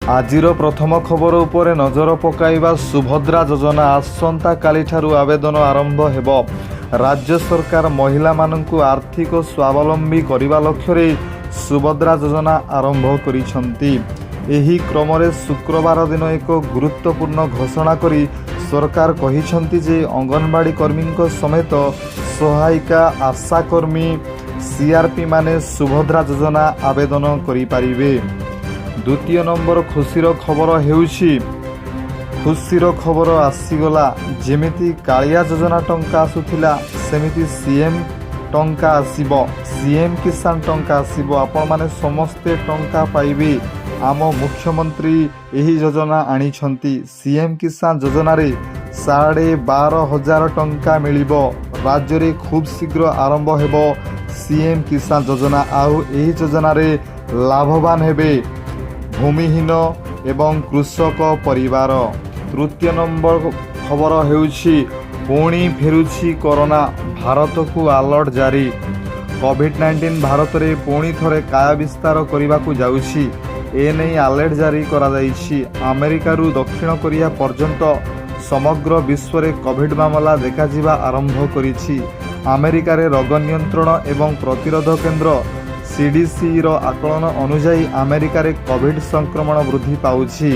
ଆଜିର ପ୍ରଥମ ଖବର ଉପରେ ନଜର ପକାଇବା। ସୁଭଦ୍ରା ଯୋଜନା ଆସନ୍ତାକାଲିଠାରୁ ଆବେଦନ ଆରମ୍ଭ ହେବ। ରାଜ୍ୟ ସରକାର ମହିଳାମାନଙ୍କୁ ଆର୍ଥିକ ସ୍ୱାବଲମ୍ବୀ କରିବା ଲକ୍ଷ୍ୟରେ ସୁଭଦ୍ରା ଯୋଜନା ଆରମ୍ଭ କରିଛନ୍ତି। ଏହି କ୍ରମରେ ଶୁକ୍ରବାର ଦିନ ଏକ ଗୁରୁତ୍ୱପୂର୍ଣ୍ଣ ଘୋଷଣା କରି ସରକାର କହିଛନ୍ତି ଯେ ଅଙ୍ଗନବାଡ଼ି କର୍ମୀଙ୍କ ସମେତ ସହାୟିକା, ଆଶାକର୍ମୀ, ସିଆର୍ପି ମାନେ ସୁଭଦ୍ରା ଯୋଜନା ଆବେଦନ କରିପାରିବେ। ଦ୍ୱିତୀୟ ନମ୍ବର ଖୁସିର ଖବର ହେଉଛି, ଖୁସିର ଖବର ଆସିଗଲା। ଯେମିତି କାଳିଆ ଯୋଜନା ଟଙ୍କା ଆସୁଥିଲା, ସେମିତି ସିଏମ୍ ଟଙ୍କା ଆସିବ। ସିଏମ୍ କିଷାନ ଟଙ୍କା ଆସିବ। ଆପଣମାନେ ସମସ୍ତେ ଟଙ୍କା ପାଇବେ। ଆମ ମୁଖ୍ୟମନ୍ତ୍ରୀ ଏହି ଯୋଜନା ଆଣିଛନ୍ତି। ସିଏମ୍ କିଷାନ ଯୋଜନାରେ 12,500 ଟଙ୍କା ମିଳିବ। ରାଜ୍ୟରେ ଖୁବ୍ ଶୀଘ୍ର ଆରମ୍ଭ ହେବ ସିଏମ୍ କିଷାନ ଯୋଜନା। ଆଉ ଏହି ଯୋଜନାରେ ଲାଭବାନ ହେବେ ଭୂମିହୀନ ଏବଂ କୃଷକ ପରିବାର। ତୃତୀୟ ନମ୍ବର ଖବର ହେଉଛି, ପୁଣି ଫେରୁଛି କରୋନା, ଭାରତକୁ ଆଲର୍ଟ ଜାରି। କୋଭିଡ୍-19 ଭାରତରେ ପୁଣି ଥରେ କାୟା ବିସ୍ତାର କରିବାକୁ ଯାଉଛି। ଏନେଇ ଆଲର୍ଟ ଜାରି କରାଯାଇଛି। ଆମେରିକାରୁ ଦକ୍ଷିଣ କୋରିଆ ପର୍ଯ୍ୟନ୍ତ ସମଗ୍ର ବିଶ୍ୱରେ କୋଭିଡ୍ ମାମଲା ଦେଖାଯିବା ଆରମ୍ଭ କରିଛି। ଆମେରିକାରେ ରୋଗ ନିୟନ୍ତ୍ରଣ ଏବଂ ପ୍ରତିରୋଧ କେନ୍ଦ୍ର ସିଡିସିର ଆକଳନ ଅନୁଯାୟୀ ଆମେରିକାରେ କୋଭିଡ୍ ସଂକ୍ରମଣ ବୃଦ୍ଧି ପାଉଛି।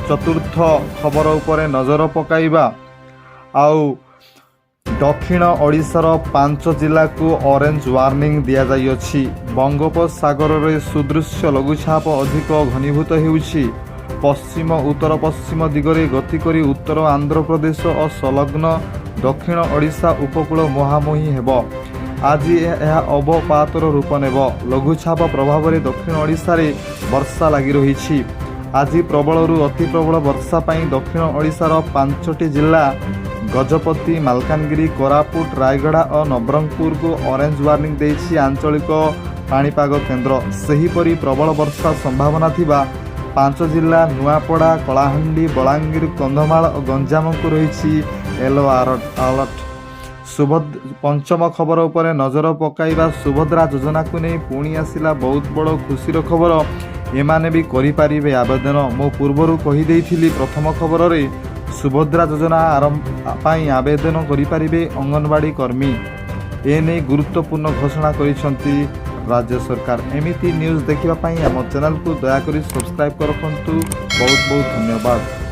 ଚତୁର୍ଥ ଖବର ଉପରେ ନଜର ପକାଇବା। ଆଉ ଦକ୍ଷିଣ ଓଡ଼ିଶାର ପାଞ୍ଚ ଜିଲ୍ଲାକୁ ଅରେଞ୍ଜ ୱାର୍ଣ୍ଣିଂ ଦିଆଯାଇଅଛି। ବଙ୍ଗୋପସାଗରରେ ସୁଦୃଶ୍ୟ ଲଘୁଚାପ ଅଧିକ ଘନୀଭୂତ ହେଉଛି। ପଶ୍ଚିମ ଉତ୍ତର ପଶ୍ଚିମ ଦିଗରେ ଗତି କରି ଉତ୍ତର ଆନ୍ଧ୍ରପ୍ରଦେଶ ଓ ସଂଲଗ୍ନ ଦକ୍ଷିଣ ଓଡ଼ିଶା ଉପକୂଳ ମୁହାଁମୁହିଁ ହେବ। ଆଜି ଏହା ଅବପାତର ରୂପ ନେବ। ଲଘୁଚାପ ପ୍ରଭାବରେ ଦକ୍ଷିଣ ଓଡ଼ିଶାରେ ବର୍ଷା ଲାଗି ରହିଛି। ଆଜି ପ୍ରବଳରୁ ଅତି ପ୍ରବଳ ବର୍ଷା ପାଇଁ ଦକ୍ଷିଣ ଓଡ଼ିଶାର ପାଞ୍ଚଟି ଜିଲ୍ଲା ଗଜପତି, ମାଲକାନଗିରି, କୋରାପୁଟ, ରାୟଗଡ଼ା ଓ ନବରଙ୍ଗପୁରକୁ ଅରେଞ୍ଜ ୱାର୍ଣ୍ଣିଂ ଦେଇଛି ଆଞ୍ଚଳିକ ପାଣିପାଗ କେନ୍ଦ୍ର। ସେହିପରି ପ୍ରବଳ ବର୍ଷା ସମ୍ଭାବନା ଥିବା ପାଞ୍ଚ ଜିଲ୍ଲା ନୂଆପଡ଼ା, କଳାହାଣ୍ଡି, ବଲାଙ୍ଗୀର, କନ୍ଧମାଳ ଓ ଗଞ୍ଜାମକୁ ରହିଛି ୟେଲୋ ଆଲର୍ଟ। ପଞ୍ଚମ ଖବର ଉପରେ ନଜର ପକାଇବା। ସୁଭଦ୍ରା ଯୋଜନାକୁ ନେଇ ପୁଣି ଆସିଲା ବହୁତ ବଡ଼ ଖୁସିର ଖବର। ଏମାନେ ବି କରିପାରିବେ ଆବେଦନ। ମୁଁ ପୂର୍ବରୁ କହିଦେଇଥିଲି ପ୍ରଥମ ଖବରରେ, ସୁଭଦ୍ରା ଯୋଜନା ଆରମ୍ଭ ପାଇଁ ଆବେଦନ କରିପାରିବେ ଅଙ୍ଗନବାଡ଼ି କର୍ମୀ। ଏନେଇ ଗୁରୁତ୍ୱପୂର୍ଣ୍ଣ ଘୋଷଣା କରିଛନ୍ତି ରାଜ୍ୟ ସରକାର। ଏମିତି ନ୍ୟୁଜ୍ ଦେଖିବା ପାଇଁ ଆମ ଚ୍ୟାନେଲକୁ ଦୟାକରି ସବସ୍କ୍ରାଇବ୍ ରଖନ୍ତୁ। ବହୁତ ବହୁତ ଧନ୍ୟବାଦ।